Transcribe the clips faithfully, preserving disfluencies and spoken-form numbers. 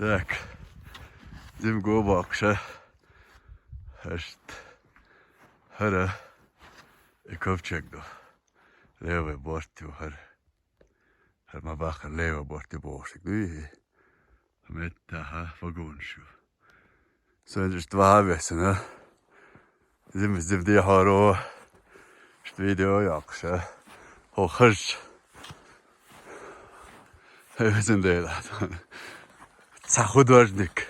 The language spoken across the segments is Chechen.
Так. Зим го боккха. Хьашт. ХӀара. И ковчег ду. Левый борт ю хӀара. ХӀара ма баккха левый борт ю бохуш ду и. Меттаха вагонаш ю. Сан иштта ваха весна. Зим, зим дехьаро. Иштта видео йоккхуша. Хьо хазча. Хьо везан дела. Цхьа художник.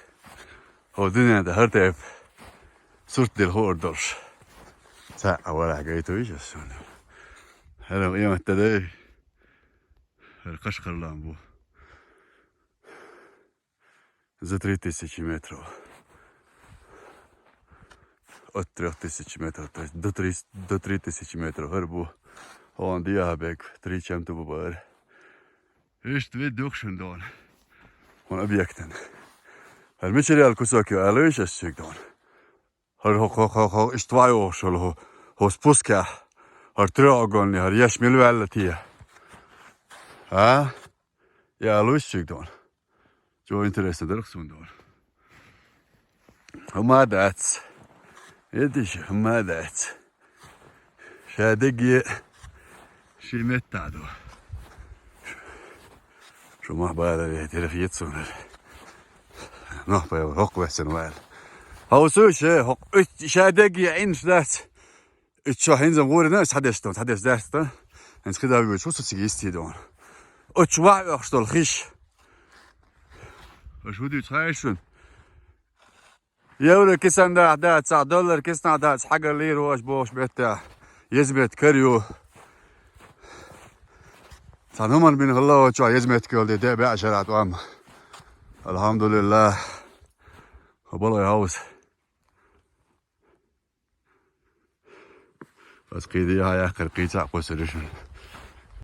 Хьо дуьнен тӀа хӀара тайпа сурт дила хуур долуш. Цхьаъ а варахь гайта вуьйш ас шуна. ХӀара къематта дай. ХӀара Кашкарлан бу. За три тысячи метров. От трёх тысяч метров, то есть до три, до три тысячи метров. ХӀара бу. Хьуна дехьа бег, три чем-то бу бара. Иштта вид дукха шуна дона. Хьуна объектан. ХӀара мичара яьлла кусок ю аьлла вуьйш ас шуьга дона. ХӀара хӀо, хӀо, хӀо, хӀо, иштта вай вохуш хӀо, хӀо спускехь. ХӀара треугольник, хӀара еш мила ваьлла те? А? Я луьйш чуьга дона. Чо интересно дара суна дона. ХӀума дац. Эдиш, хӀума дац. Ша деге ши метта ду. Шу ма бала ве, дерах ецунар. Ну, по хок весен вал. Хаусы ше, хок, ша деге инш дац. Ит шо хӀинца гӀурина, схьадеш тун, схьадеш даьрста. ХӀинца кхидӀа вуьйцу, хӀу цига йистий дона. Оцу ваьӀ оьхуш долу хиш. Аша хӀу дуьйцу хаьий шуна? Евро кисан дахь дац, цхьа доллар кисан дахь дац, хьагар лийр ваш бохуш беттехь. Еза метта кара ю. Цхьа хӀуман бина хилла вачохь еза метта кара де, де беа шарахь тӀом. Алхьамдулиллах. Хабалай хьовса. Ас кхийдий хьан яьккхира кхийца а кхуссур ю шуна.